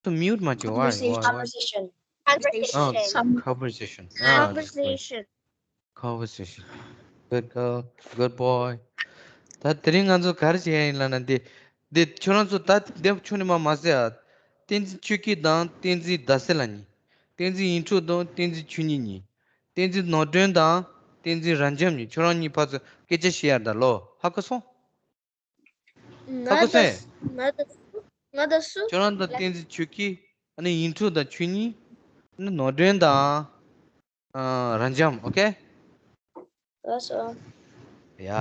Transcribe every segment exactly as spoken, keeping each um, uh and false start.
ཚོ་མིའུཊ་མ་བྱེད། Why? Why? Why? Conversation. Ah, conversation. Ah, that's good. Conversation. Good girl. Good boy. ད་དེ་རིང་ང་ཚོ་ག་རེ་བྱེད་ཡ་ཡིན་ལབ་ན། འདི་འདི་ཁྱོད་རང་ཚོ་ད་འདི་ཆུང་ནས་མ་མ་ཟེར་ཨ། བསྟན་འཛིན་ཆོས་སྐྱིད་དང་བསྟན་འཛིན་ཟླ་གསལ་ལགས་གཉིས། བསྟན་འཛིན་ཡིན་དྲུག་དང་བསྟན་འཛིན་ཆོས་ཉིད་གཉིས། བསྟན་འཛིན་ནོར་སྒྲོན་དང་བསྟན་འཛིན་རབ་འབྱམས་གཉིས། ཁྱོད་རང་གཉིས་ཕར་ཚུར་སྐད་ཆ་བཤད་ཡ་ད་ལོ། ཧ་གོ་སོང་། ཧ་གོ་སོང་། ང་དང་སུ། ང་དང་སུ། ཁྱོད་རང་དང་བསྟན་འཛིན་ཆོས་སྐྱིད། ཨ་ནི་ཡིན་དྲུག་དང་ཆོས་ཉིད། ཨ་ནི་ནོར་སྒྲོན་དང་། ཨ། རབ་འབྱམས། ཨོ་ཁེ། ལགས་སོ། ཡ།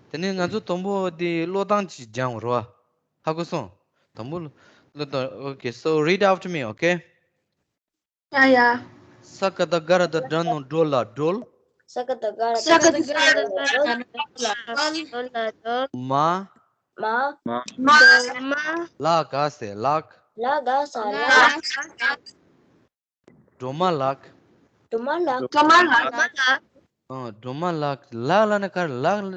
དེ་ནས་ང་ཚོ་དང་པོ་དེ་ཀློག་སྟངས་ཅིག་སྦྱང་རོགས། ཧ་གོ་སོང་། དང་པོ་ཀློག་སྟངས། Okay, so read after me, okay? Yeah, yeah. ས་ཀ་བཏགས་སྒ་ར་བཏགས་སྒྲ་ནང་སྒྲོལ་ལ་སྒྲོལ། ས་ཀ་བཏགས་སྒ་ར་ས་ཀ་བཏགས་བཏགས་སྒ་ར་བཏགས་སྒྲ། མ། མ། མ། ལ་ག་ས་ལགས། ལ་ག་ས་ལགས། སྒྲོལ་མ་ལགས། སྒྲོལ་མ་ལགས། སྒྲོལ་མ་ལགས། ཨ། སྒྲོལ་མ་ལགས། ལགས་ལབ་ན་ག་རེ། ལགས་ལ།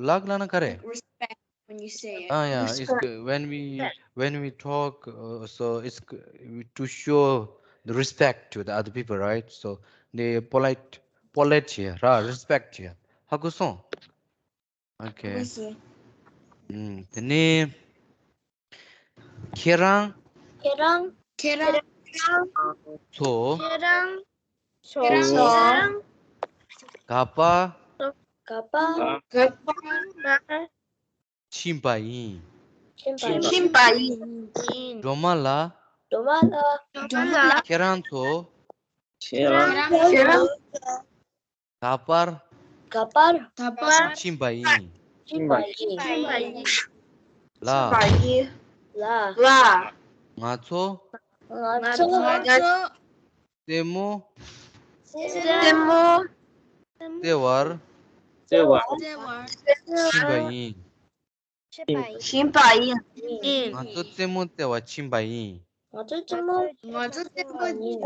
ལགས་ལབ་ན་ག་རེ། Respect when you say it. Ah, yeah, it's good. When we, when we talk, uh, so it's g- we- to show the respect to the other people, right? So the polite, polite here, right? Respect here. ཧ་གོ་སོང་། Okay. ཨུམ། དེ་ནས་ཁྱེད་རང་ཁྱེད་རང་། ཁྱེད་རང་། ཚོ་ཁྱེད་རང་། ཚོ། ཁྱེད་རང་། ག་པར། ག་པར། ག་པར། ཕྱིན་པ་ཡིན། ཕྱིན་པ་ཡིན། ཕྱིན་པ་ཡིན། སྒྲོལ་མ་ལགས། སྒྲོལ་མ་ལགས། སྒྲོལ་མ་ལགས། ཁྱེད་རང་ཚོ། ཁྱེད་རང་ཚོ། ག་པར། ག་པར། ག་པར། ཕྱིན་པ་ཡིན། ཕྱིན་པ་ཡིན། ཕྱིན་པ་ཡིན། ལགས། པ་ཡིན། ལགས། ལགས། ང་ཚོ། ང་ང་ཚོ། ཚོ། རྩེད་མོ། རྩེད་མོ། རྩེ་བར། རྩེ་བར། ཕྱིན་པ་ཡིན། ཕྱིན་པ་ཡིན། ཕྱིན་པ་ཡིན། ཡིན། ང་ཚོ་རྩེད་མོ་རྩེ་བར་ཕྱིན་པ་ཡིན། ང་ཚོ་རྩེད་མོ། ང་ཚོ་རྩེད་མོ་ཡིན།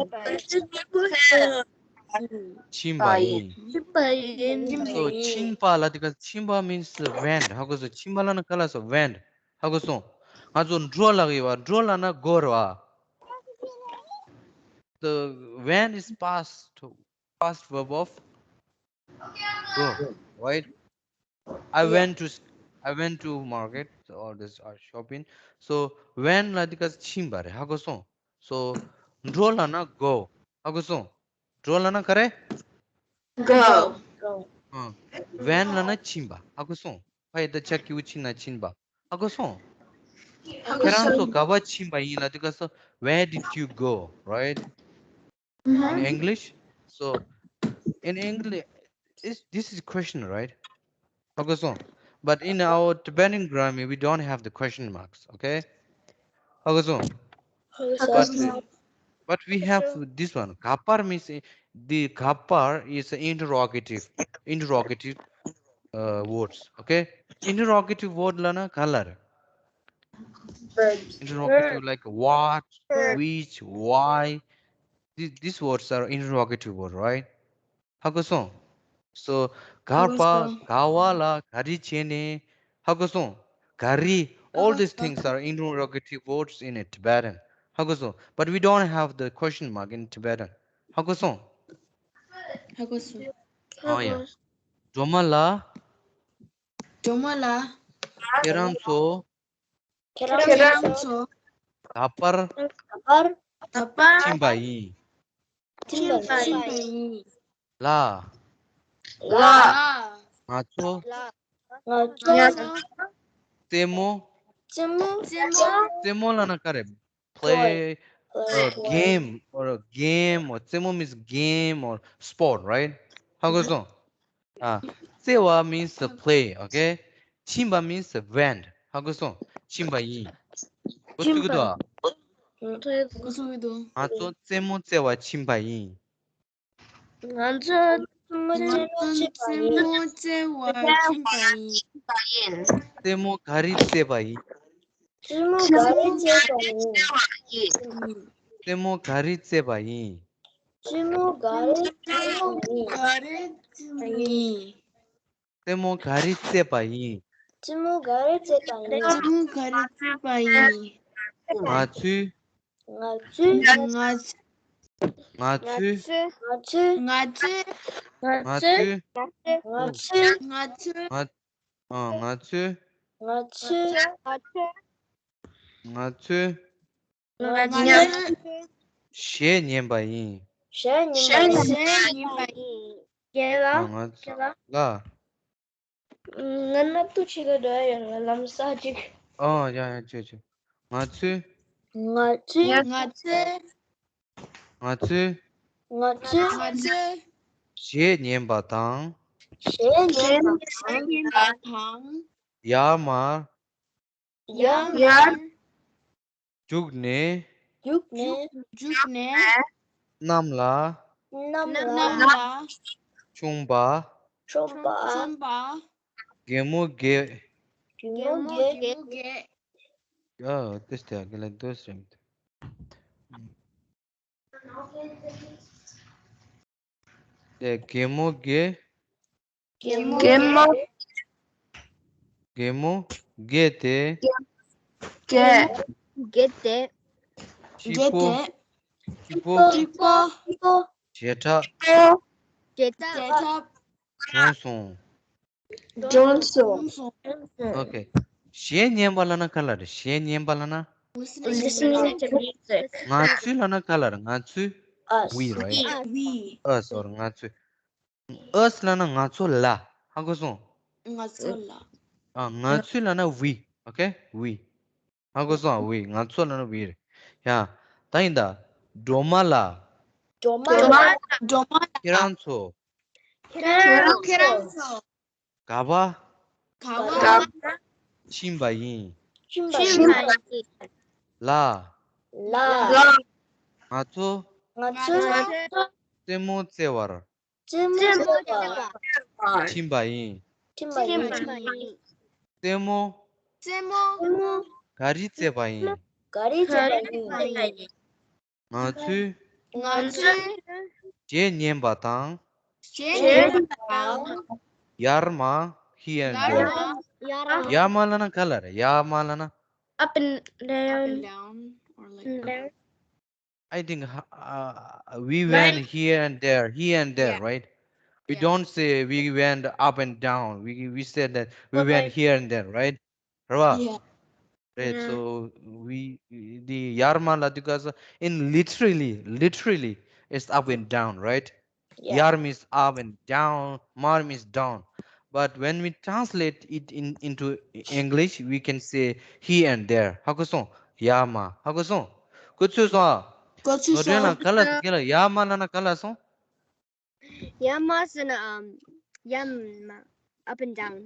ཕྱིན་པ་ཡིན། ཕྱིན་པ་ཡིན། So ཕྱིན་པ་ལ་དེ་ག་ཕྱིན་པ་means went. ཧ་གོ་སོང་། ཕྱིན་པ་ལབ་ན་ག་ལ་སོ། went. ཧ་གོ་སོང་། ང་ཚོ་འགྲོ་ལབ་ཡོད་པ། འགྲོ་ལབ་ན་go རེད་པ། The went is past, past verb of go, right? I went to, I went to market or this, uh, shopping. So went ལ་དེ་ག་ཕྱིན་པ་རེད། ཧ་གོ་སོང་། So འགྲོ་ལབ་ན་go. ཧ་གོ་སོང་། འགྲོ་ལབ་ན་ག་རེ། Go. ཨ། went ལབ་ན་ཕྱིན་པ། ཧ་གོ་སོང་། ཕ་ཡི་ད་ཆ་ཀྱུ་ཕྱིན་ན་ཕྱིན་པ། ཧ་གོ་སོང་། ཁྱེད་རང་ཚོ་ག་པར་ཕྱིན་པ་ཡིན་ལབ་དུས་སྐབས་སུ། Where did you go, right? In English? So in English, it's, this is question, right? ཧ་གོ་སོང་། But in our Tibetan grammar, we don't have the question marks, okay? ཧ་གོ་སོང་། But, but we have this one. ག་པར་means, the ག་པར is interrogative, interrogative, uh, words, okay? Interrogative word ལབ་ན་ག་ལ་རེད། Interrogative like what, which, why. These, these words are interrogative word, right? ཧ་གོ་སོང་། So ག་པར། ག་པར། ག་པར་ལ་ག་རེ་བྱས་ནས། ཧ་གོ་སོང་། ག་རེ། All these things are interrogative words in a Tibetan. ཧ་གོ་སོང་། But we don't have the question mark in Tibetan. ཧ་གོ་སོང་། ཧ་གོ་སོང་། Oh yeah. སྒྲོལ་མ་ལགས། སྒྲོལ་མ་ལགས། ཁྱེད་རང་ཚོ། ཁྱེད་ཁྱེད་རང་ཚོ། ག་པར། ག་པར། ག་པར། ཕྱིན་པ་ཡིན། ཕྱིན་པ་ཡིན། ཡིན། ལགས། ལགས། ང་ཚོ། ང་ཚོ། རྩེད་མོ། རྩེད་མོ། རྩེད་མོ། རྩེད་མོ་ལབ་ན་ག་རེ། Play or game or game or རྩེད་མོ་means game or sport, right? ཧ་གོ་སོང་། ཨ། རྩེ་བ་means play, okay? ཕྱིན་པ་means went. ཧ་གོ་སོང་། ཕྱིན་པ་ཡིན། གོ་ཐུབ་ཀྱི་འདུག་ཨ། གོ་སོང་གི་འདུག་ང་ཚོ་རྩེད་མོ་རྩེ་བར་ཕྱིན་པ་ཡིན། ང་ཚོ་རྩེད་མོ་རྩེ་བར་ཕྱིན་པ་ཡིན། རྩེད་མོ་རྩེ་བར་ཕྱིན་པ་ཡིན། རྩེད་མོ་ག་རེ་རྩེས་པ་ཡིན། རྩེད་མོ་ག་རེ་རྩེས་པ་ཡིན། རྩེད་མོ་ག་རེ་རྩེས་པ་ཡིན། རྩེད་མོ་ག་རེ་རྩེས་པ་ཡིན། ག་རེ་རྩེས་པ་ཡིན། རྩེད་མོ་ག་རེ་རྩེས་པ་ཡིན། རྩེད་མོ་ག་རེ་རྩེས་པ་ཡིན། རྩེད་མོ་ག་རེ་རྩེས་པ་ཡིན། ང་ཚོས། ང་ཚོས། ང་ཚོས། ང་ཚོས། ང་ཚོས། ང་ཚོས། ང་ཚོས། ང་ཚོས། ང་ཚོས། ང་ཚོས། ང་ཚོས། ང་ཨ། ང་ཚོས། ང་ཚོས། ང་ཚོས། ང་ཚོས། གཞས་ཉན་པ་ཡིན། གཞས་ཉན་པ་ཡིན། གཞས་ཉན་པ་ཡིན། རྒན་ལགས། ཨ། ང་ཚོས། རྒན་ལགས། ལ། ང་ནབ་ཏུ་ཆེ་ག་འདྲ་ཡོད་ལ་ལམ་ས་ཅིག་ཨ། ཡ་ཡ། ཆོས་ཆོས། ང་ཚོས། ང་ཚོས། ང་ཚོས། ང་ཚོས། ང་ཚོས། ང་ཚོས། གཞས་ཉན་པ་དང་། གཞས་ཉན་པ་དང་། གཞས་ཉན་པ་དང་། ཡར་མར། ཡར་མར། རྒྱུགས་ནས། རྒྱུགས་ནས། རྒྱུགས་ནས། གནམ་ལ། གནམ་ལ། གནམ་ལ། མཆོངས་པ། མཆོངས་པ། མཆོངས་པ། གད་མོ་བགད། གད་མོ་བགད། གད་མོ་བགད། ཡ། དེ་སྟེ་ག་ལ་དོ་སེམས། དེ་གད་མོ་བགད། གད་མོ། གད་མོ། གད་མོ་བགད་དེ། བགད། བགད་དེ། སྐྱིད་པོ། སྐྱིད་པོ། སྐྱིད་པོ། ཞེ་དྲག་ཞེ་དྲག་བྱུང་སོང་། བྱུང་སོང་། ཨོ་ཁེ། གཞས་ཉན་པ་ལབ་ན་ག་ལབ་རེད། གཞས་ཉན་པ་ལབ་ན། Listening to music. ང་ཚོས་ལབ་ན་ག་ལབ་རེད། ང་ཚོས། Us. We, right? We. Us or ང་ཚོས། Us ལབ་ན་ང་ཚོ་ལ། ཧ་གོ་སོང་། ང་ཚོ་ལ། ཨ། ང་ཚོས་ལབ་ན་we. Okay? We. ཧ་གོ་སོང་། We. ང་ཚོ་ལབ་ན་we རེད། ཡ། ད་ཡིན་ད། སྒྲོལ་མ་ལགས། སྒྲོལ་མ་ལགས། སྒྲོལ་མ་ལགས། ཁྱེད་རང་ཚོ། ཁྱེད་རང་ཚོ། ཁྱེད་རང་ཚོ། ག་པར། ག་པར། ག་པར། ཕྱིན་པ་ཡིན། ཕྱིན་པ་ཡིན། ལ། ལ། ང་ཚོ། ང་ཚོ། རྩེད་མོ་རྩེ་བར། རྩེད་མོ་རྩེ་བར། ཕྱིན་པ་ཡིན། ཕྱིན་པ་ཡིན། རྩེད་མོ། རྩེད་མོ། ག་རེ་རྩེ་བ་ཡིན། ག་རེ་རྩེ་བ་ཡིན། ང་ཚོས། ང་ཚོས། གཞས་ཉན་པ་དང་། གཞས་ཉན་པ་དང་། ཡར་མར། Here and there. ཡར་མར། ཡར་མར་ལབ་ན་ག་ལབ་རེད། ཡར་མར་ལབ་ན། Up and down. Up and down or like up. Down. I think uh, we went here and there, here and there, right? We don't say we went up and down. We we said that we went here and there, right? རེད་བ། Yeah. Right. So we, the ཡར་མར་ལབ་དུས་སྐབས་སུ in literally, literally, it's up and down, right? Yeah. ཡར་means up and down, མར་means down. But when we translate it in into English, we can say here and there. ཧ་གོ་སོང་། ཡར་མར། ཧ་གོ་སོང་། གོ་ཚོད་སོང་ཨ། གོ་ཚོད་སོང་། ནོར་སྒྲོན་ལགས་ག་ལ་ག་ལ་ཡར་མར་ལབ་ན་ག་ལ་སོང་། ཡར་མར་ཟེར་ན་ཨམ། ཡར་མར། Up and down.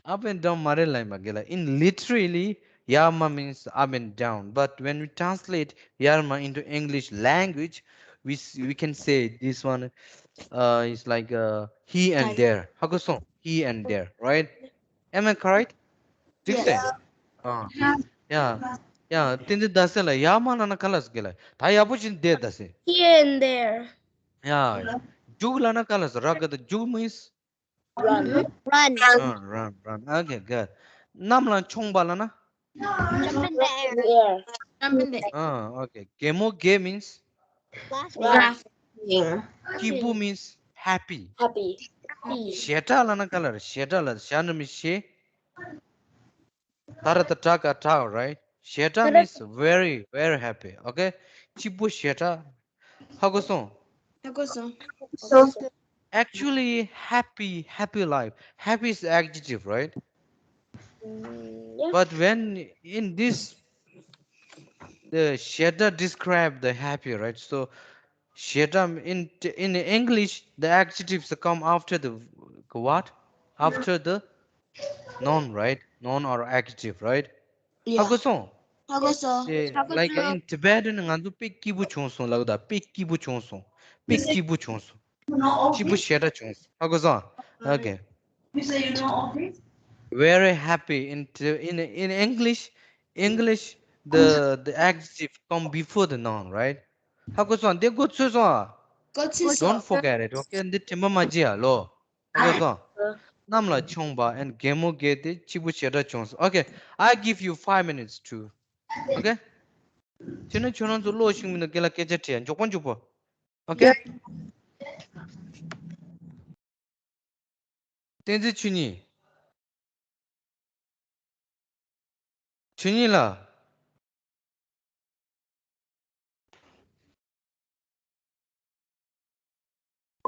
Up and down མ་རེད་ལབ་ཡིན་པ་ག་ལ། In literally, ཡར་མར means up and down. But when we translate ཡར་མར into English language, we s- we can say this one uh, is like uh, here and there. ཧ་གོ་སོང་། Here and there, right? Am I correct? འགྲིག་སེ། ཨ། ཡ། ཡ། བསྟན་འཛིན་ཟླ་ཟེར་ལ་ཡར་མར་ལབ་ན་ག་ལ་ཟེར་ག་ལ། ད་ཡག་པོ་ཞིག་བསྡད་ཟླ་ཟེར། Here and there. ཡ། རྒྱུགས་ལབ་ན་ག་ལ་ཟེར། ར་ག་ད་རྒྱུགས་means run. Run. Uh, run, run. Okay, good. གནམ་ལ་མཆོངས་པ་ལབ་ན། Jump in the air. Jump in the air. Uh, okay. གད་མོ་བགད་means? Laughing. Laughing. སྐྱིད་པོ་means happy. Happy. Happy. ཞེ་དྲག་ལབ་ན་ག་ལ་རེད། ཞེ་དྲག་ལབ། ཞེ་དྲག་means ཞེ། ད་ར་ད་དྲག་ག་དྲག right? ཞེ་དྲག means very, very happy. Okay? སྐྱིད་པོ་ཞེ་དྲག་ཧ་གོ་སོང་། ཧ་གོ་སོང་། Actually, happy, happy life. Happy is adjective, right? Mm, yeah. But when in this, the ཞེ་དྲག describe the happy, right? So ཞེ་དྲག in in English, the adjectives come after the what? After the noun, right? Noun or adjective, right? Yeah. ཧ་གོ་སོང་། ཧ་གོ་སོང་། ཧ་གོ་སོང་། Like in Tibetan ང་ཚོ་དཔེ་སྐྱིད་པོ་བྱུང་སོང་ལབ་ད། དཔེ་སྐྱིད་པོ་བྱུང་སོང་། དཔེ་སྐྱིད་པོ་བྱུང་སོང་། སྐྱིད་པོ་ཞེ་དྲག་བྱུང་སོང་། ཧ་གོ་སོང་། Okay. Very happy in in in English. English, the the adjective come before the noun, right? ཧ་གོ་སོང་། འདི་གོ་ཚོད་སོང་ཨ། གོ་ཚོད་སོང་། Don't forget it, okay? འདི་དྲན་པ་མ་བརྗེད་ཨ་ལོ། ཧ་གོ་སོང་། གནམ་ལ་མཆོངས་པ་and གད་མོ་བགད་དེ་སྐྱིད་པོ་ཞེ་དྲག་བྱུང་སོང་། Okay, I give you five minutes to, okay? དེ་ནས་ཁྱོད་རང་ཚོ་ཀློག་ཤེས་མིན་ན་རྒན་ལགས་སྐད་ཆ་དྲིས་ཡ། མགྱོགས་པོ་མགྱོགས་པོ། ཨོ་ཁེ། བསྟན་འཛིན་ཆོས་ཉིད། ཆོས་ཉིད་ལགས།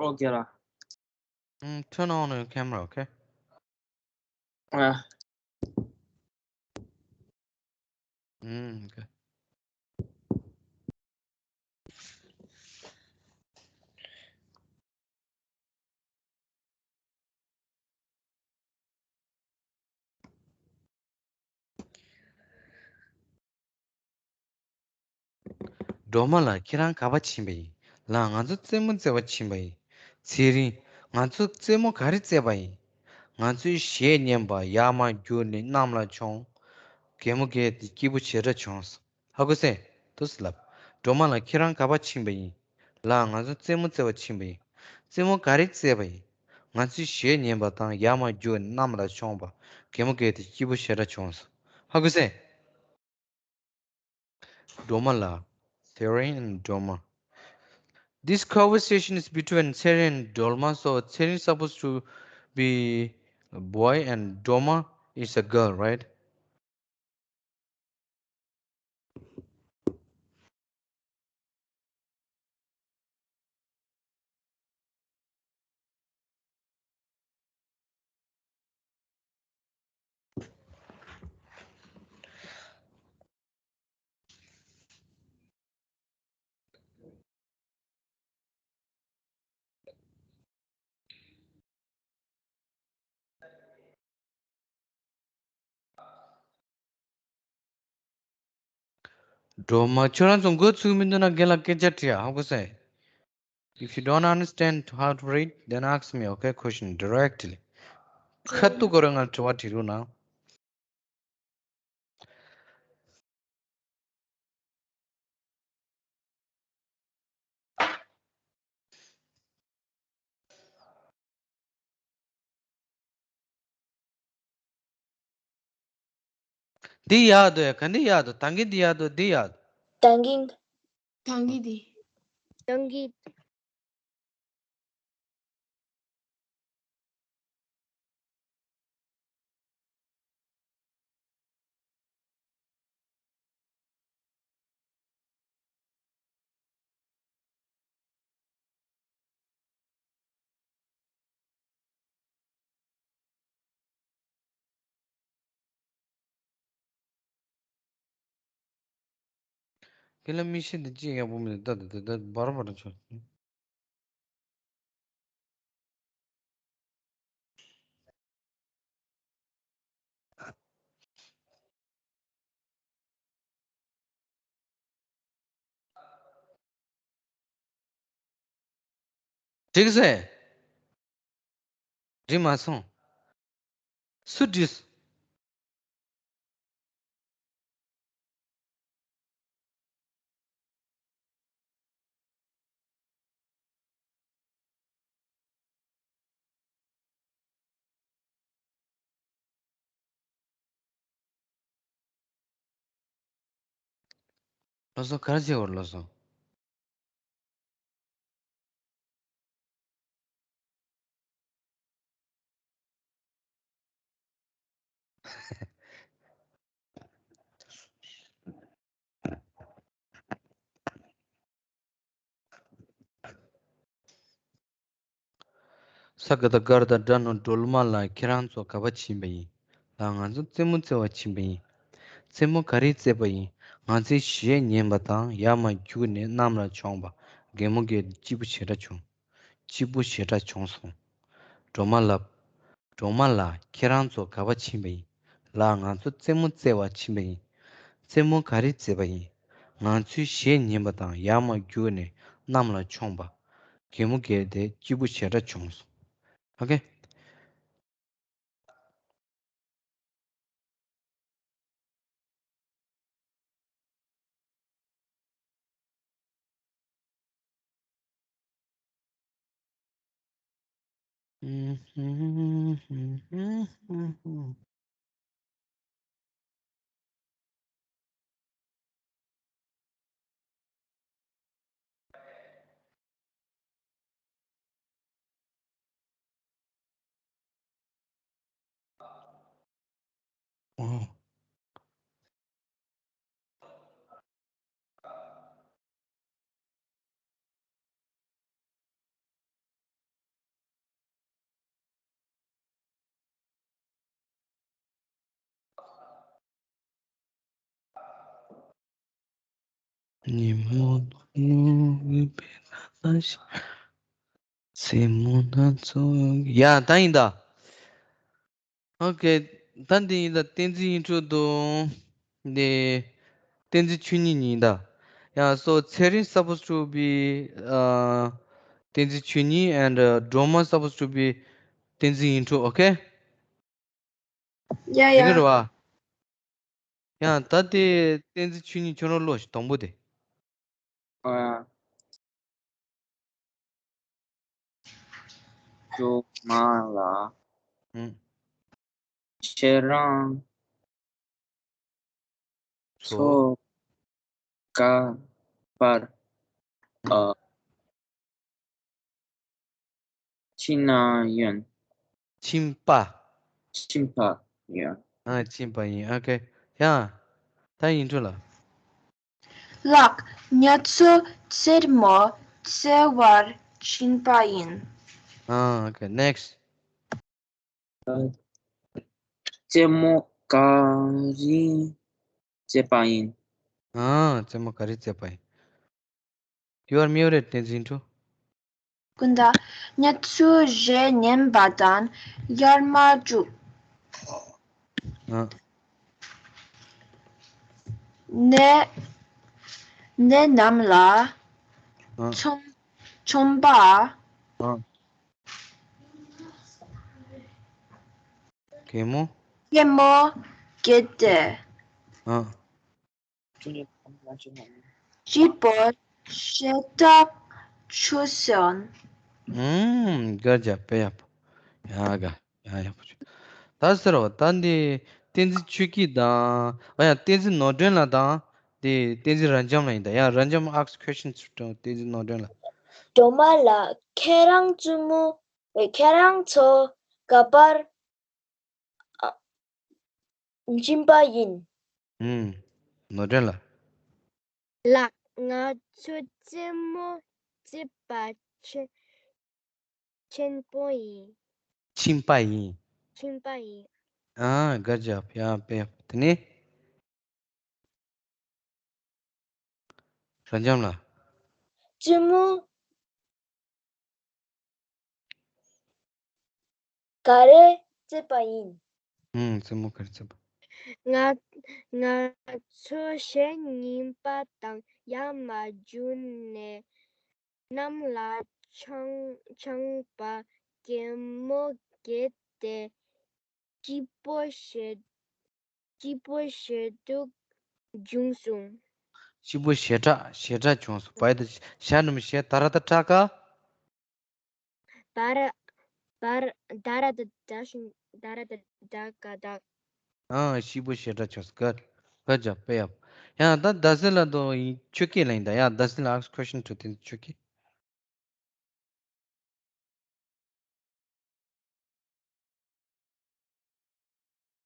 ཨོ་ཁེ་ལགས། ཨུམ། Turn on your camera, okay? ཨ། ཨུམ། Okay. སྒྲོལ་མ་ལགས། ཁྱེད་རང་ག་པར་ཕྱིན་པ་ཡིན། ལགས། ང་ཚོ་རྩེད་མོ་རྩེ་བར་ཕྱིན་པ་ཡིན། ཚེ་རིང་། ང་ཚོ་རྩེད་མོ་ག་རེ་རྩེས་པ་ཡིན། ང་ཚོའི་གཞས་ཉན་པ་ཡར་མར་རྒྱུགས་ནས་གནམ་ལ་མཆོངས། རྒན་མོ་གལ་ཏེ་སྐྱིད་པོ་ཞེ་དྲག་བྱུང་སོང་། ཧ་གོ་སོང་། དུས་ལབ། སྒྲོལ་མ་ལགས། ཁྱེད་རང་ག་པར་ཕྱིན་པ་ཡིན། ལགས། ང་ཚོ་རྩེད་མོ་རྩེ་བར་ཕྱིན་པ་ཡིན། རྩེད་མོ་ག་རེ་རྩེས་པ་ཡིན། ང་ཚོའི་གཞས་ཉན་པ་དང་ཡར་མར་རྒྱུགས་ནས་གནམ་ལ་མཆོངས་པ། རྒན་མོ་གལ་ཏེ་སྐྱིད་པོ་ཞེ་དྲག་བྱུང་སོང་། ཧ་གོ་སོང་། སྒྲོལ་མ་ལགས། Tserin and Dolma. This conversation is between Tserin and Dolma, so Tserin is supposed to be a boy and Dolma is a girl, right? སྒྲོལ་མ། ཁྱོད་རང་ཚོ་མགོ་ཚོས་མི་འདུག་ན་རྒན་ལགས་སྐད་ཆ་དྲིས་ཨ། ཧ་གོ་སོང་། If you don't understand how to read, then ask me, okay? Question directly. ཁ་ཐུག་ཁོ་རང་ང་དྲི་བ་དྲི་རོགས་གནང་། འདི་ཡག་འདུག་ཡ། ག་འདི་ཡག་འདུག་ད་གིན་འདི་ཡག་འདུག་འདི་ཡག་འདུག་ད་གིན། ད་གིན་འདི། ད་གིན། ཁྱེད་ལ་མི་ཤེས་འདི་ཅི་ཡག་པོ་མི་འདུག་ད་ད་ད་ད་བར་བར་ཆོག་འགྲིག་སོང་། འགྲིག་མ་སོང་། སུ་འགྲིག་ལགས་སོ། ག་རེ་བྱེད་དགོས་རེད་ལགས་སོ། ས་ག་ད་གར་ད་དྲ་ནོ། སྒྲོལ་མ་ལགས། ཁྱེད་རང་ཚོ་ག་པར་ཕྱིན་པ་ཡིན། ལགས། ང་ཚོ་རྩེད་མོ་རྩེ་བར་ཕྱིན་པ་ཡིན། རྩེད་མོ་ག་རེ་རྩེས་པ་ཡིན། ང་ཚོའི་གཞས་ཉན་པ་དང་ཡར་མར་རྒྱུགས་ནས་གནམ་ལ་མཆོངས་པ། རྒན་མོ་གལ་ཏེ་སྐྱིད་པོ་ཞེ་དྲག་བྱུང་། སྐྱིད་པོ་ཞེ་དྲག་བྱུང་སོང་། སྒྲོལ་མ་ལགས། སྒྲོལ་མ་ལགས། ཁྱེད་རང་ཚོ་ག་པར་ཕྱིན་པ་ཡིན། ལགས། ང་ཚོ་རྩེད་མོ་རྩེ་བར་ཕྱིན་པ་ཡིན། རྩེད་མོ་ག་རེ་རྩེས་པ་ཡིན། ང་ཚོའི་གཞས་ཉན་པ་དང་ཡར་མར་རྒྱུགས་ནས་གནམ་ལ་མཆོངས་པ། རྒན་མོ་གལ་ཏེ་སྐྱིད་པོ་ཞེ་དྲག་བྱུང་སོང་། ཨོ་ཁེ། ཨོ། ཉིན་མོ་ནུབ་པའི་ལ་ལ་ཞིག་མཚན་མོ་སྣ་ཚོགས། ཡ། ད་ཡིན་ད། ཨོ་ཁེ། ད་འདི་ཡིན་ད། བསྟན་འཛིན་ཡིན་འཕྲོ་དང་འདི་བསྟན་འཛིན་ཆོས་ཉིད་གཉིས་ཡིན་ད། ཡ། So Tserin supposed to be, uh, བསྟན་འཛིན་ཆོས་ཉིད and, uh, སྒྲོལ་མ་supposed to be བསྟན་འཛིན་ཡིན་འཕྲོ། ཨོ་ཁེ། ཡ་ཡ། ཡིན་གྱི་རེད་བ། ཡང་ད་དེ་བསྟན་འཛིན་ཆོས་ཉིད་ཁྱོད་རང་ཀློག་ཞིག་དང་པོ་དེ། ཨ། སྒྲོལ་མ་ལགས། ཨུམ། ཁྱེད་རང་ཚོ། ཚོ་ག་པར། ཨ། ཕྱིན་ན་ཡིན། ཕྱིན་པ། ཕྱིན་པ་ཡིན། ཨ། ཕྱིན་པ་ཡིན། ཨོ་ཁེ། ཡ། ད་ཡིན་འགྲོ་ལ། ལགས། ང་ཚོ་རྩེད་མོ་རྩེ་བར་ཕྱིན་པ་ཡིན། ཨ། ཨོ་ཁེ། Next. རྩེད་མོ་ག་རེ་རྩེས་པ་ཡིན། ཨ། རྩེད་མོ་ག་རེ་རྩེས་པ་ཡིན། You are muted, བསྟན་འཛིན་འཕྲོ། སྐུ་ཟླ། ང་ཚོ་གཞས་ཉན་པ་དང་ཡར་མར་འགྲོ། ཨ། ནས་ནས་གནམ་ལ། ཨ། མཆོང་མཆོང་པ། ཨ། གད་མོ། གད་མོ་བགད་དེ། ཨ། སྐྱིད་པོ་ཞེ་དྲག་བྱུང་སོང་། ཨུམ། དགའ་བྱ་དཔེ་ཡག་པོ། ཡ་དགའ། ཡ་ཡག་པོ་བྱུང་། ད་ཟེར་བ་ད་འདི་བསྟན་འཛིན་ཆོས་སྐྱིད་དང་། ཨ། ཡ། བསྟན་འཛིན་ནོར་སྒྲོན་ལགས་དང་། དེ་བསྟན་འཛིན་རབ་འབྱམས་ལགས་ཡིན་ད། ཡ། རབ་འབྱམས་ask questions to བསྟན་འཛིན་ནོར་སྒྲོན་ལགས། སྒྲོལ་མ་ལགས། ཁྱེད་རང་བཙུན་མོ། ཨེ། ཁྱེད་རང་ཚོ་ག་པར། ཨ། ཕྱིན་པ་ཡིན། ཨུམ། ནོར་སྒྲོན་ལགས། ལགས། ང་ཚོ་རྩེད་མོ་རྩེ་བར་ཕྱིན་ཕྱིན་པ་ཡིན། ཕྱིན་པ་ཡིན། ཕྱིན་པ་ཡིན། ཨ། དགའ་བྱ། ཡ་དཔེ་ཡག་པོ། དེ་ནས། རབ་འབྱམས་ལགས། རྩེད་མོ་ག་རེ་རྩེས་པ་ཡིན། ཨུམ། རྩེད་མོ་ག་རེ་རྩེས་པ། ང་ང་ཚོ་གཞས་ཉན་པ་དང་ཡར་མར་འགྲོ་ནས་གནམ་ལ་མཆོང་མཆོང་པ། གད་མོ་བགད་དེ། སྐྱིད་པོ་ཞེ་སྐྱིད་པོ་ཞེ་དྲག་བྱུང་སོང་། སྐྱིད་པོ་ཞེ་དྲག་ཞེ་དྲག་བྱུང་སོང་། བ་ཡ་ད་ཞ་ནུ་མ་ཞེ། ད་ར་ད་དྲག་ག་བ་ར་བ་ར་ད་ར་ད་དྲག་ཤིང་། ད་ར་ད་དྲག་ག་དྲག་ཨ། སྐྱིད་པོ་ཞེ་དྲག་བྱུང་སོང་། ག་ག་ཇ་དཔེ་ཡག་ཡ། ད་ཟླ་ཟེར་ལ་དོ་ཡིན་ཆོས་སྐྱིད་ལ་ཡིན་ད། ཡ། ཟླ་ཟེར་ལ་ask question to བསྟན་འཛིན་ཆོས་སྐྱིད།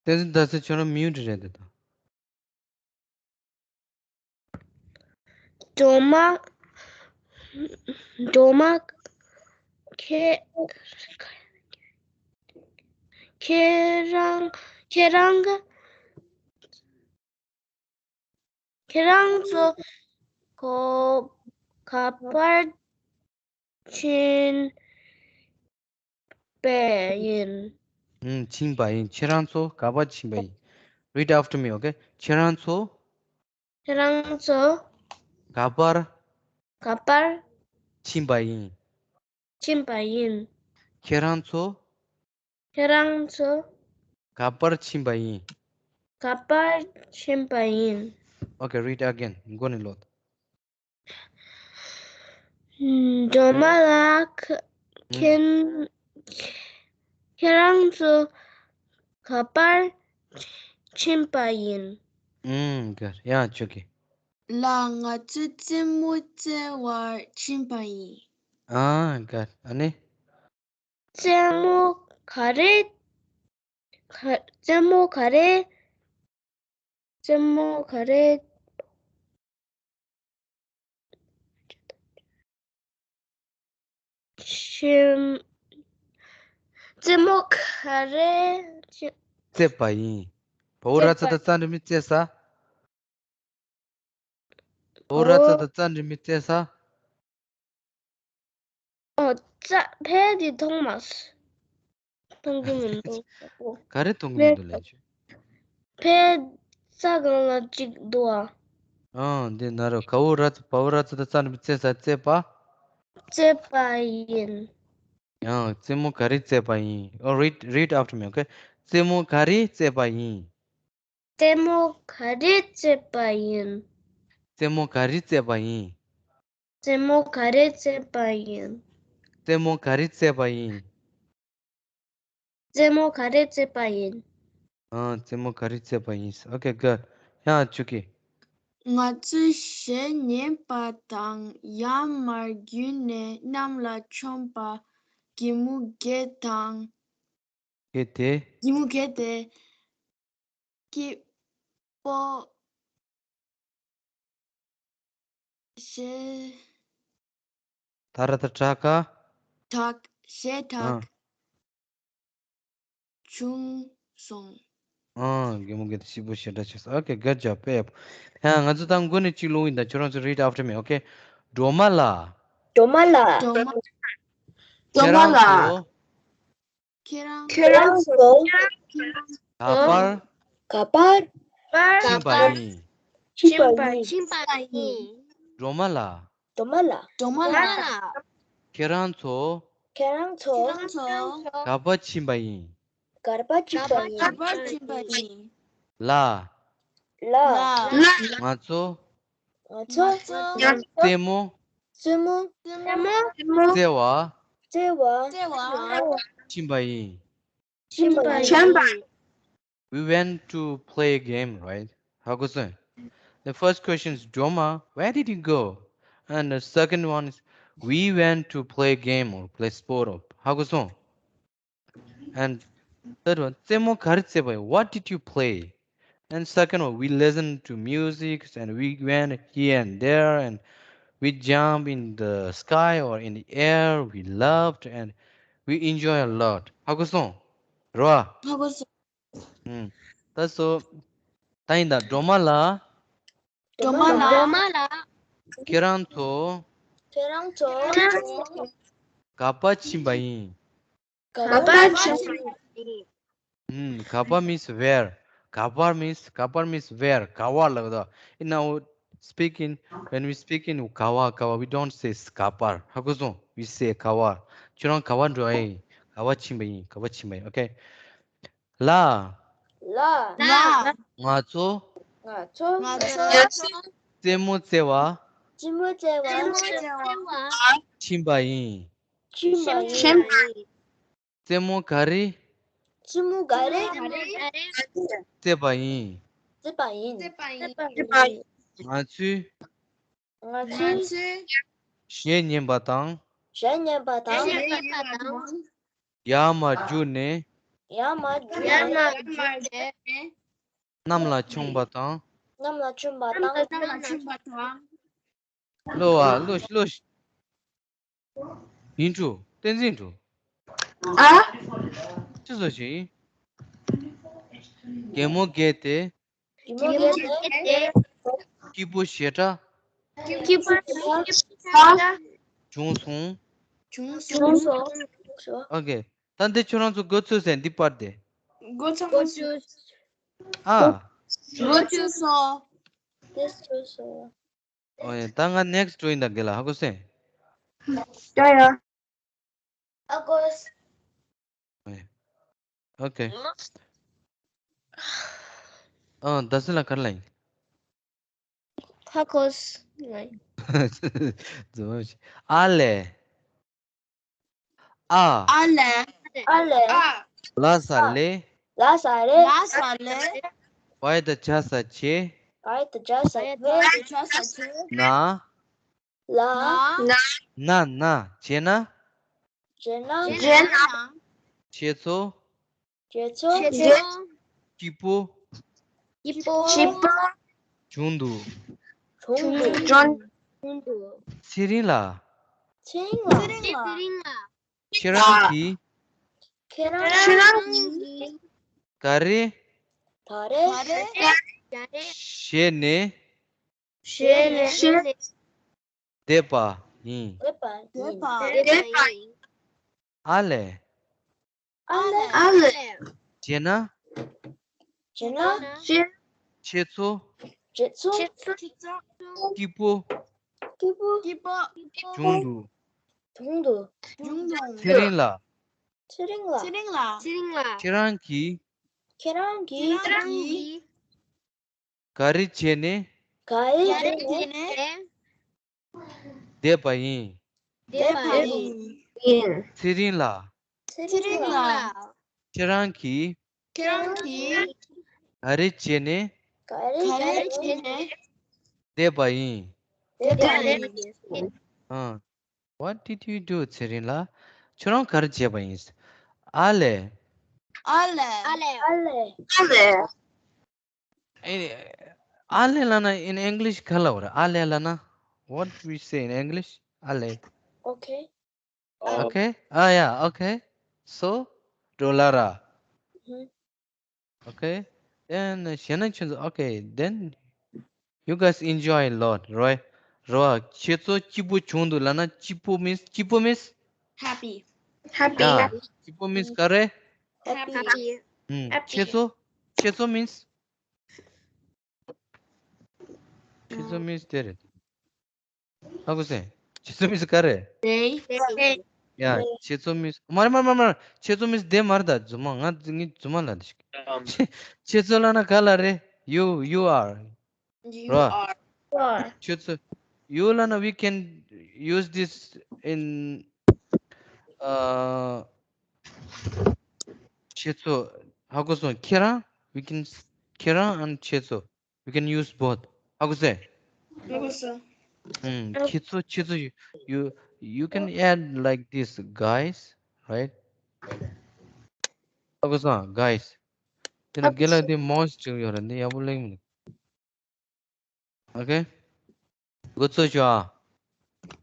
བསྟན་འཛིན་ཟླ་ཟེར་ཁྱོད་རང་mute རེད་འདུག་ད། སྒྲོལ་མ། སྒྲོལ་མ། ཁྱེད། ཁྱེད་རང་། ཁྱེད་རང་གི། ཁྱེད་རང་ཚོ་ག་ག་པར་ཕྱིན་པ་ཡིན། ཨུམ། ཕྱིན་པ་ཡིན། ཁྱེད་རང་ཚོ་ག་པར་ཕྱིན་པ་ཡིན། Read after me, okay? ཁྱེད་རང་ཚོ། ཁྱེད་རང་ཚོ། ག་པར། ག་པར། ཕྱིན་པ་ཡིན། ཕྱིན་པ་ཡིན། ཁྱེད་རང་ཚོ། ཁྱེད་རང་ཚོ། ག་པར་ཕྱིན་པ་ཡིན། ག་པར་ཕྱིན་པ་ཡིན། Okay, read again. མགོ་ནས་ཀློག། སྒྲོལ་མ་ལགས། ཁྱེད། ཁྱེད་རང་ཚོ་ག་པར་ཕྱིན་པ་ཡིན། ཨུམ། གར། ཡང་ཆོས་སྐྱིད། ལགས། ང་ཚོ་རྩེད་མོ་རྩེ་བར་ཕྱིན་པ་ཡིན། ཨ། གར། ཨ་ནི། རྩེད་མོ་ག་རེ། ག་རྩེད་མོ་ག་རེ་ རྩེད་མོ་ག་རེ། ཤིམ། རྩེད་མོ་ག་རེ། རྩེད་པ་ཡིན། བ་འོག་ར་ཙ་བཏགས་རྩ་འགྲེང་བུ་རྩེ་ས། བ་འོག་ར་ཙ་བཏགས་རྩ་འགྲེང་བུ་རྩེ་ས། ཨོ། རྩ་ཕལ་དེ་མཐོང་མ་སོང་། མཐོང་གི་མི་འདུག་ག་རེ་མཐོང་གི་མི་འདུག་ལབ་བྱས། ཕལ་རྩ་སྒང་ལ་གཅིག་འདུག་ཨ། ཨང་། འདི་ན་རོ། ག་འོག་ར་ཙ། བ་འོག་ར་ཙ་བཏགས་རྩ་འགྲེང་བུ་རྩེ་ས། རྩེད་པ། རྩེད་པ་ཡིན། ཡང་རྩེད་མོ་ག་རེ་རྩེད་པ་ཡིན། Oh, read, read after me, okay? རྩེད་མོ་ག་རེ་རྩེད་པ་ཡིན། རྩེད་མོ་ག་རེ་རྩེད་པ་ཡིན། རྩེད་མོ་ག་རེ་རྩེད་པ་ཡིན། རྩེད་མོ་ག་རེ་རྩེད་པ་ཡིན། རྩེད་མོ་ག་རེ་རྩེད་པ་ཡིན། རྩེད་མོ་ག་རེ་རྩེད་པ་ཡིན། ཨང་། རྩེད་མོ་ག་རེ་རྩེད་པ་ཡིན། Okay, good. ཡང་ཆུ་ཀི། ང་ཚོས་གཞས་ཉན་པ་དང་ཡར་མར་བརྒྱུགས་ནས་གནམ་ལ་མཆོངས་པ། གད་མོ་བགད་དང་། གལ་ཏེ། གད་མོ་བགད་དེ། སྐྱིད་པོ། གཞས། ད་ར་ད་དྲག་ག་གྲགས། གཞས་གྲགས། ཨ། བྱུང་སོང་། ཨང་། གད་མོ་བགད་དེ་སྐྱིད་པོ་ཞེ་དྲག་བྱུང་སོང་། Okay, good job. དཔེ་ཡག་པོ། ཡང་ང་ཚོ་ད་མགོ་ནས་གཅིག་ལུང་ཡིན་ད། ཁྱོད་རང་ཚོ་read after me, okay? སྒྲོལ་མ་ལགས། སྒྲོལ་མ་ལགས། སྒྲོལ་མ། ཁྱེད་རང་ཚོ། ཁྱེད་རང་ཚོ། ག་པར། ག་པར། ཕྱིན་པ་ཡིན། ཕྱིན་པ་ཡིན། སྒྲོལ་མ་ལགས། སྒྲོལ་མ་ལགས། སྒྲོལ་མ་ལགས། ཁྱེད་རང་ཚོ། ཁྱེད་རང་ཚོ། ག་པར་ཕྱིན་པ་ཡིན། ག་པར་ཕྱིན་པ་ཡིན། ལགས། ལགས། ང་ཚོ། ང་ཚོ། རྩེད་མོ། རྩེད་མོ། རྩེད་མོ། རྩེ་བར། རྩེ་བར། ཕྱིན་པ་ཡིན། ཕྱིན་པ་ཡིན། We went to play a game, right? ཧ་གོ་སོང་། The first question is, Droma, where did you go? And the second one is, we went to play a game or play sport. ཧ་གོ་སོང་། And third one, རྩེད་མོ་ག་རེ་རྩེས་པ་ཡིན། What did you play? And second one, we listened to music and we went here and there and we jump in the sky or in the air. We loved and we enjoy a lot. ཧ་གོ་སོང་། རོ། ཧ་གོ་སོང་། ཨུམ། ད་སོ། ད་ཡིན་ད། སྒྲོལ་མ་ལགས། སྒྲོལ་མ་ལགས། ཁྱེད་རང་ཚོ། ཁྱེད་རང་ཚོ། ག་པར་ཕྱིན་པ་ཡིན། ག་པར་ཕྱིན་པ་ཡིན། ཨུམ། ག་པར་means where. ག་པར་means, ག་པར་means where. ག་པར་ལབ་ད། In our speaking, when we speak in ག་པར། ག་པར། We don't say ག་པར། ཧ་གོ་སོང་། We say ག་པར། ཁྱོད་རང་ག་པར་འགྲོ་ཡིན། ག་པར་ཕྱིན་པ་ཡིན། ག་པར་ཕྱིན་པ་ཡིན། Okay. ལགས། ལགས། ལགས། ང་ཚོ། ང་ཚོ། རྩེད་མོ་རྩེ་བར། རྩེད་མོ་རྩེ་བར། ཕྱིན་པ་ཡིན། ཕྱིན་པ་ཡིན། རྩེད་མོ་ག་རེ། རྩེད་མོ་ག་རེ། རྩེས་པ་ཡིན། རྩེས་པ་ཡིན། ང་ཚོས། ང་ཚོས། གཞས་ཉན་པ་དང་། གཞས་ཉན་པ་དང་། ཡར་མར་རྒྱུགས་ནས། ཡར་མར་རྒྱུགས་ནས། གནམ་ལ་མཆོངས་པ་དང་། གནམ་ལ་མཆོངས་པ་དང་། ལོ་ཨ། ལོ་ཤི། ལོ་ཤི། ཡིན་འགྲོ། བསྟན་འཛིན་འགྲོ། ཨ། ཅི་བཟོ་ཞིག་ཡིན། གད་མོ་བགད་དེ། སྐྱིད་པོ་ཞེ་དྲག་བྱུང་སོང་། བྱུང་སོང་། Okay. ད་འདི་ཁྱོད་རང་ཚོ་མགོ་ཚོས་ཟེར་འདི་པར་དེ། མགོ་ཚོས་མ་ཚོས། ཨ། མགོ་ཚོས་སོང་། ཨོ་ཡ། ད་ང་next འགྲོ་ཡིན་ད། དགེ་ལགས། ཧ་གོ་སོང་། ཡ་ཡ། ཨ་གོ། Okay. ཨ། ད་སེ་ལ་གར་ལ་ཡིན། ཧ་གོ་སོང་། ཨ་ལེ། ཨ། ཨ་ལེ། ཨ་ལེ། ལ་ས་ལེ། ལ་ས་ལེ། ལ་ས་ལེ། བ་ཡ་བཏགས་བྱ་ས་བྱེད། བ་ཡ་བཏགས་བྱ་ས་བྱེད། ན། ལ། ན། ན། ན། བྱས་ན། བྱས་ན། བྱས་ན། ཁྱེད་ཚོ། ཁྱེད་ཚོ། ཁྱེད་ཚོ། སྐྱིད་པོ། སྐྱིད་པོ། སྐྱིད་པོ། བྱུང་འདུག་བྱུང་འདུག་བྱུང་འདུག་ཚེ་རིང་ལགས། ཚེ་རིང་ལགས། ཚེ་རིང་ལགས། ཁྱེད་རང་གིས། ཁྱེད་རང་གིས། ག་རེ། ག་རེ། ག་རེ། བྱས་ནས། བྱས་ནས། བསྡད་པ་ཡིན། བསྡད་པ་ཡིན། བསྡད་པ་ཡིན། ཨ་ལས། ཨ་ལས། ཨ་ལས། བྱས་ན། བྱས་ན། ཁྱེད་ཚོ། ཁྱེད་ཚོ། སྐྱིད་པོ། སྐྱིད་པོ། སྐྱིད་པོ། བྱུང་འདུག་བྱུང་འདུག་ཚེ་རིང་ལགས། ཚེ་རིང་ལགས། ཚེ་རིང་ལགས། ཁྱེད་རང་གིས། ཁྱེད་རང་གིས། ཁྱེད་རང་གིས། ག་རེ་བྱས་ནས། ག་རེ་བྱས་ནས། བསྡད་པ་ཡིན། བསྡད་པ་ཡིན། ཚེ་རིང་ལགས། ཚེ་རིང་ལགས། ཁྱེད་རང་གིས། ཁྱེད་རང་གིས། ག་རེ་བྱས་ནས། ག་རེ་བྱས་ནས། བསྡད་པ་ཡིན། བསྡད་པ་ཡིན། ཨ། What did you do, ཚེ་རིང་ལགས། ཁྱོད་རང་ག་རེ་བྱས་པ་ཡིན། ཨ་ལས། ཨ་ལས། ཨ་ལས། ཨ་ལས། ཨ་ལས། ཨ་ལས་ལབ་ན་in English ག་ལབ་རེད། ཨ་ལས་ལབ་ན། What we say in English? ཨ་ལས། Okay. Okay. Ah, yeah, okay. So, འགྲོ་ལ་ར། Okay. Then གཞན་ན་ཁྱོད་ཚོ། Okay, then you guys enjoy a lot, right? རོ། ཁྱེད་ཚོ་སྐྱིད་པོ་བྱུང་འདུག་ལབ་ན། སྐྱིད་པོ་means, སྐྱིད་པོ་means? Happy. Happy. Yeah, སྐྱིད་པོ་means ག་རེ། Happy. ཁྱེད་ཚོ། ཁྱེད་ཚོ་means། ཁྱེད་ཚོ་means དེ་རེད། ཧ་གོ་སོང་། ཁྱེད་ཚོ་means ག་རེ། They. Yeah, ཁྱེད་ཚོ་means མ་རེད། མ་རེད། མ་རེད། མ་རེད། ཁྱེད་ཚོ་means དེ་མ་རེད་ད། རྫུན་མ། ང་ངས་རྫུན་མ་ལབ་འདི་ཞིག་ཁྱེད་ཚོ་ལབ་ན་ག་ལབ་རེད། You, you are. You are. ཁྱེད་ཚོ། You ལབ་ན། We can use this in, uh, ཁྱེད་ཚོ། ཧ་གོ་སོང་། ཁྱེད་རང་། We can, ཁྱེད་རང་and ཁྱེད་ཚོ། We can use both. ཧ་གོ་སོང་། ཧ་གོ་སོང་། ཁྱེད་ཚོ། ཁྱེད་ཚོ། You, you, you can add like this, guys, right? ཧ་གོ་སོང་། Guys. དེ་ནས་རྒན་ལགས་འདི་མོས་ཅིག་ཡོད་རེད། འདི་ཡག་པོ་གླེང་མི་འདུག Okay. འགོ་ཚུགས་ཤོག་ཨ།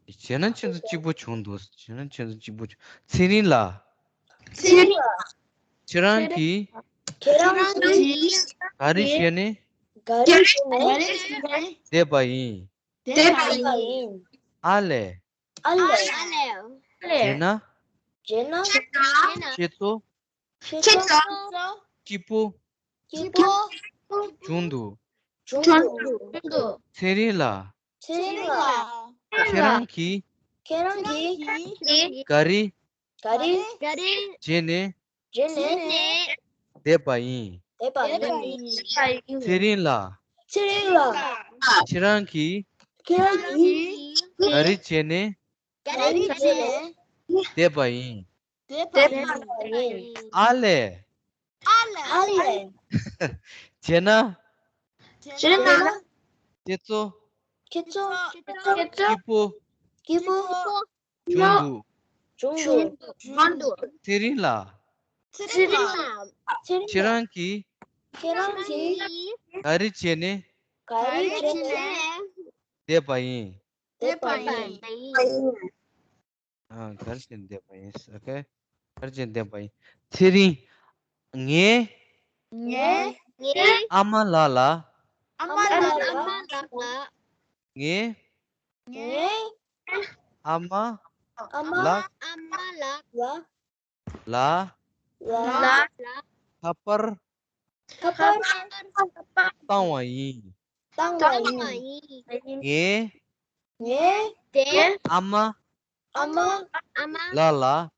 བྱས་ན་ཁྱེད་ཚོ་སྐྱིད་པོ་བྱུང་འདུག་བྱས་ན་ཁྱེད་ཚོ་སྐྱིད་པོ་བྱུང་། ཚེ་རིང་ལགས། ཚེ་རིང་ལགས། ཁྱེད་རང་གིས། ཁྱེད་རང་གིས། ག་རེ་བྱས་ནས། ག་རེ་བྱས་ནས། བསྡད་པ་ཡིན། བསྡད་པ་ཡིན། ཨ་ལས། ཨ་ལས། བྱས་ན། བྱས་ན། ཁྱེད་ཚོ། ཁྱེད་ཚོ། སྐྱིད་པོ། སྐྱིད་པོ། བྱུང་འདུག་བྱུང་འདུག་ཚེ་རིང་ལགས། ཚེ་རིང་ལགས། ཁྱེད་རང་གིས། ཁྱེད་རང་གིས། ག་རེ། ག་རེ། བྱས་ནས། བྱས་ནས། བསྡད་པ་ཡིན། བསྡད་པ་ཡིན། ཚེ་རིང་ལགས། ཚེ་རིང་ལགས། ཁྱེད་རང་གིས། ཁྱེད་རང་གིས། ག་རེ་བྱས་ནས། ག་རེ་བྱས་ནས། བསྡད་པ་ཡིན། བསྡད་པ་ཡིན། ཨ་ལས། ཨ་ལས། བྱས་ན། བྱས་ན། ཁྱེད་ཚོ། ཁྱེད་ཚོ། སྐྱིད་པོ། སྐྱིད་པོ། བྱུང་འདུག་བྱུང་འདུག་ཚེ་རིང་ལགས། ཚེ་རིང་ལགས། ཁྱེད་རང་གིས། ཁྱེད་རང་གིས། ག་རེ་བྱས་ནས། ག་རེ་བྱས་ནས། བསྡད་པ་ཡིན། བསྡད་པ་ཡིན། ཨ། ག་རེ་བྱས་ནས་བསྡད་པ་ཡིན། Okay. ག་རེ་བྱས་ནས་བསྡད་པ་ཡིན། ཚེ་རིང་། ངའི། ངའི། ངའི། ཨ་མ་ལགས་ལ། ཨ་མ་ལགས་ལ། ངའི། ངའི། ཨ་མ། ཨ་མ། ལགས། ཨ་མ་ལགས། ལ། ལ། ལ། ཁ་པར། ཁ་པར། བཏང་བ་ཡིན། བཏང་བ་ཡིན། ངའི། ངའི། ཨ་མ། ཨ་མ། ལགས་ལ།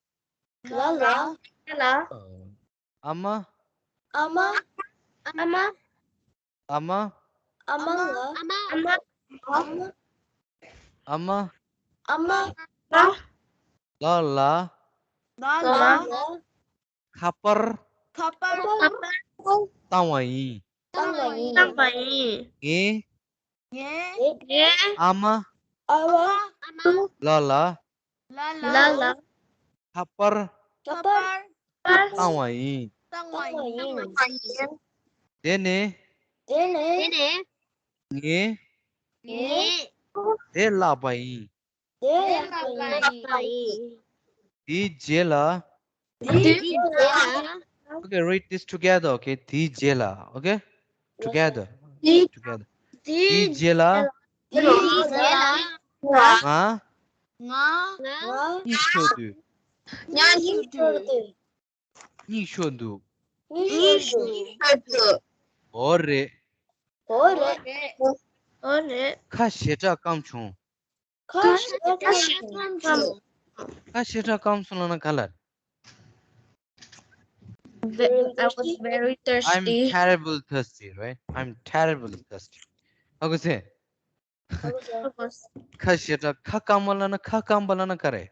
ལགས་ལ། ཨ་མ། ཨ་མ། ཨ་མ། ཨ་མ། ཨ་མ། ཨ་མ། ཨ་མ། ལགས་ལ། ལགས་ལ། ཁ་པར། ཁ་པར། བཏང་བ་ཡིན། བཏང་བ་ཡིན། ངའི། ངའི། ཨ་མ། ཨ་མ། ལགས་ལ། ལགས་ལ། ཁ་པར། ཁ་པར། བཏང་བ་ཡིན། བཏང་བ་ཡིན། དེ་ནས། དེ་ནས་ངས་ངས་དེ་བཀླགས་པ་ཡིན། དེ་བཀླགས་པ་ཡིན། དེའི་རྗེས་ལ། དེའི་རྗེས་ལ། Okay, read this together, okay? དེའི་རྗེས་ལ། Okay? Together. དེའི་Together. དེའི་རྗེས་ལ། དེའི་རྗེས་ལ། ང་ང་ང་གཉིད་ཤོར་དུས། ང་གཉིད་ཤོར་དུས། གཉིད་ཤོར་དུས། གཉིད་ཤོར་དུས། འོ་རེད། འོ་རེད། འོ་རེད། ཁ་ཞེ་དྲག་སྐམ་བྱུང་། ཁ་ཞེ་དྲག་སྐམ་བྱུང་། ཁ་ཞེ་དྲག་སྐམ་སོང་ལབ་ན་ག་ལ། Ve- I was very I'm thirsty. Terrible thirsty, right? I'm terrible thirsty. ཧ་གོ་སོང་། ཁ་ཞེ་དྲག་ཁ་སྐམ་པ་ལབ་ན། ཁ་སྐམ་པ་ལབ་ན་ག་རེ།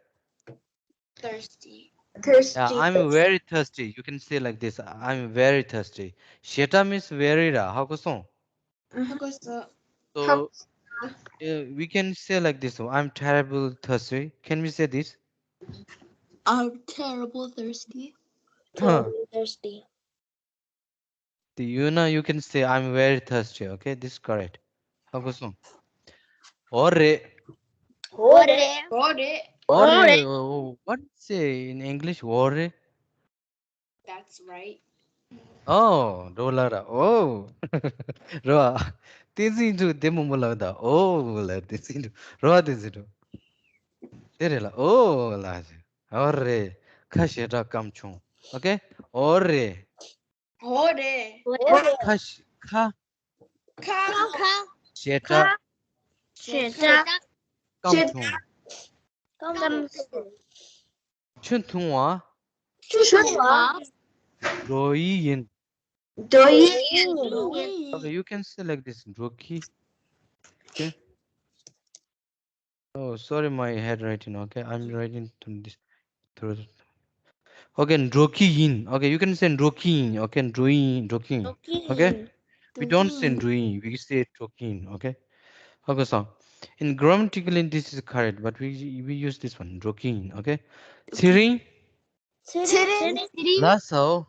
Thirsty. Yeah, I'm very thirsty. You can say like this. I'm very thirsty. ཞེ་དྲག་means very ར། ཧ་གོ་སོང་། ཧ་གོ་སོང་། So, uh, we can say like this. I'm terrible thirsty. Can we say this? I'm terrible thirsty. Huh. Terrible thirsty. You know, you can say, I'm very thirsty. Okay, this is correct. ཧ་གོ་སོང་། འོ་རེད། འོ་རེད། འོ་རེད། འོ་རེད། Oh, what say in English? འོ་རེད། That's right. Oh, འགྲོ་ལ་ར། Oh. རོ། བསྟན་འཛིན་འབྲུག་དེ་མང་པོ་ལབ་ད། Oh ལ་བསྟན་འཛིན་འབྲུག་རོ། བསྟན་འཛིན་འབྲུག་དེ་རེད་ལ། Oh ལ། འོ་རེད། ཁ་ཞེ་དྲག་སྐམ་བྱུང་། Okay? འོ་རེད། འོ་རེད། ཁ་ཞེ་ཁ་ཁ། ཁ། ཞེ་དྲག་ཞེ་དྲག་སྐམ་བྱུང་། སྐམ་བྱུང་། ཆུ་འཐུང་བ། ཆུ་འཐུང་བ། འགྲོ་ཡི་ཡིན། འགྲོ་ཡི་ཡིན། Okay, you can say like this. འགྲོ་གི། Okay. Oh, sorry, my handwriting. Okay, I'm writing to this through. Okay, འགྲོ་གི་ཡིན། Okay, you can say འགྲོ་གི་ཡིན། Okay, འགྲོ་ཡིན། འགྲོ་གི་ཡིན། འགྲོ་གི་ཡིན། Okay, we don't say འགྲོ་ཡིན། We say འགྲོ་གི་ཡིན། Okay. Okay, so in grammatically this is correct, but we we use this one. འགྲོ་གི་ཡིན། Okay. ཚེ་རིང་། ཚེ་རིང་། ཚེ་རིང་། ལགས་སོ།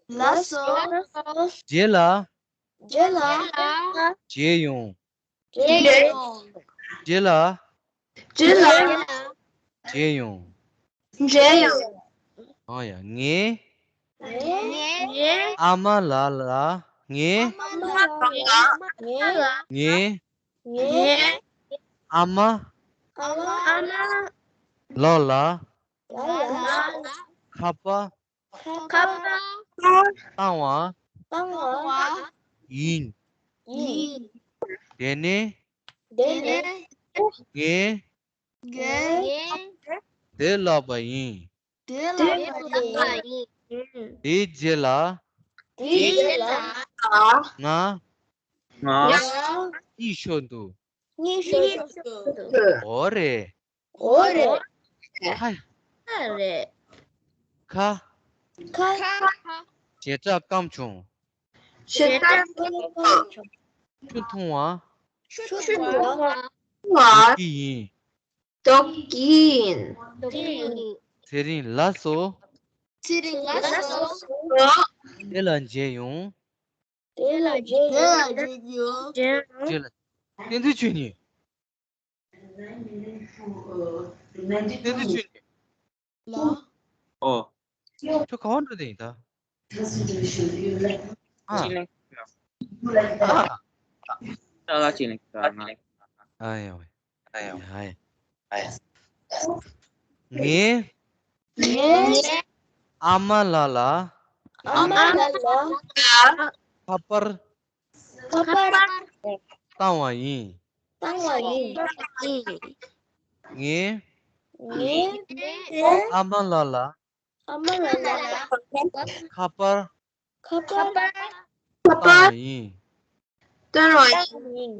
ལགས་སོ། རྗེས་ལ། རྗེས་ལ། མཇལ་ཡོང་། མཇལ་ཡོང་། རྗེས་ལ། རྗེས་ལ། མཇལ་ཡོང་། མཇལ་ཡོང་། ཨ་ཡ། ངའི། ངའི། ཨ་མ་ལགས་ལ། ངའི། ཨ་མ་ལགས་ལ། ངའི། ངའི། ངའི། ཨ་མ། ཨ་མ། ལགས་ལ། ལགས་ལ། ཁ་པར། ཁ་པར། བཏང་བ། བཏང་བ། ཡིན། ཡིན། དེ་ནས། དེ་ནས། ངས། ངས། དེ་བཀླགས་པ་ཡིན། དེ་བཀླགས་པ་ཡིན། དེའི་རྗེས་ལ། དེའི་རྗེས་ལ། ང་། ང་། གཉིད་ཤོར་འདུག་གཉིད་ཤོར་འདུག་འོ་རེད། འོ་རེད། ཁ། ཁ་རེད། ཁ། ཁ། ཁ། ཞེ་དྲག་སྐམ་བྱུང་། ཞེ་དྲག་སྐམ་བྱུང་། ཆུ་འཐུང་བ། ཆུ་འཐུང་བ། འདོད་ཀྱི་ཡིན། འདོད་ཀྱི་ཡིན། ཚེ་རིང་ལགས་སོ། ཚེ་རིང་ལགས་སོ། དེ་ལ་མཇལ་ཡོང་། དེ་ལ་མཇལ་ཡོང་། དེ་ལ་མཇལ་ཡོང་། རྗེས་ལ། བསྟན་འཛིན་ཆོས་ཉིད། བསྟན་འཛིན་ཆོས་ཉིད། ལ། ཨོ། ཁྱོད་ག་པར་འགྲོ་དེ་ཡིན་ད། ཨ། ཅི་ལེན། ཨ། ཨ། ཅི་ལེན། ཨ་ཡ་ཝེ། ཨ་ཡ་ཝེ། ངས། ངས། ཨ་མ་ལགས་ལ། ཨ་མ་ལགས་ལ། ཁ་པར། ཁ་པར། བཏང་བ་ཡིན། བཏང་བ་ཡིན། ངས། ངས། ཨ་མ་ལགས་ལ། ཨ་མ་ལགས་ལ། ཁ་པར། ཁ་པར། བཏང་བ་ཡིན། བཏང་བ་ཡིན།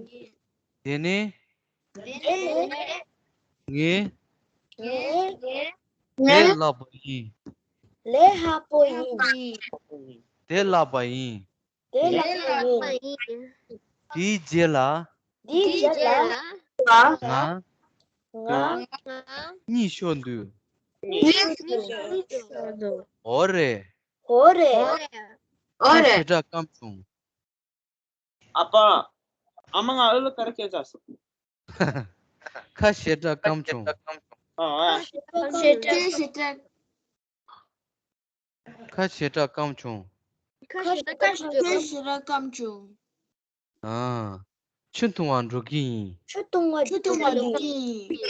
དེ་ནས། དེ་ནས། ངས། ངས། ངས། ལས་སླ་པོ་ཡིན། ལས་སླ་པོ་ཡིན། དེ་བཀླགས་པ་ཡིན། དེ་བཀླགས་པ་ཡིན། དེའི་རྗེས་ལ། དེའི་རྗེས་ལ། ང་། ང་། གཉིད་ཤོར་འདུག་གཉིད་ཤོར་འདུག་འོ་རེད། འོ་རེད། འོ་རེད། ཁ་ཞེ་དྲག་སྐམ་བྱུང་། ཨ་ཕ། ཨ་མ་ང་ཨ་ལ་ཀར་སྐད་ཆ་སོ། ཁ་ཞེ་དྲག་སྐམ་བྱུང་། ཨ་ཨ། ཁ་ཞེ་དྲག་ཁ་ཞེ་དྲག་སྐམ་བྱུང་། ཁ་ཞེ་དྲག་སྐམ་བྱུང་། ཨ། ཆུ་འཐུང་བར་འགྲོ་གི་ཡིན། ཆུ་འཐུང་བར་འགྲོ་གི་ཡིན།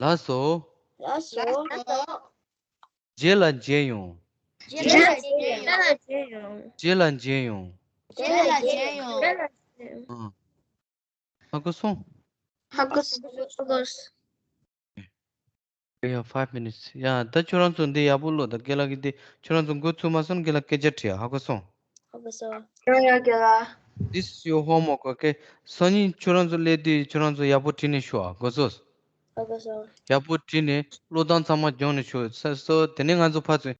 ལགས་སོ། ལགས་སོ། རྗེས་ལ་མཇལ་ཡོང་། རྗེས་ལ་མཇལ་ཡོང་། རྗེས་ལ་མཇལ་ཡོང་། རྗེས་ལ་མཇལ་ཡོང་། ཨ། ཧ་གོ་སོང་། ཧ་གོ་སོང་། ཡ། five minutes. ཡ། ད་ཁྱོད་རང་ཚོ་འདི་ཡག་པོ་ཀློག་དང་། རྒན་ལགས་ཀྱིས་འདི་ཁྱོད་རང་ཚོ་འགོ་ཚུགས་མ་སོང་། རྒན་ལགས་སྐད་ཆ་དྲིས་ཨ། ཧ་གོ་སོང་། ཧ་གོ་སོང་། ཡ་ཡ་རྒན་ལགས། This is your homework, okay? སང་ཉིན་ཁྱོད་རང་ཚོ་སླེབས་དུས་ཁྱོད་རང་ཚོ་ཡག་པོ་བྲིས་ནས་ཤོག་ཨ། གོ་སོང་། ཧ་གོ་སོང་། ཡག་པོ་བྲིས་ནས་ཀློག་སྟངས་ཚང་མ་སྦྱོང་ནས་ཤོག་ཨ། སོ་དེ་ནས་ང་ཚོ་ཕར་ཚུར་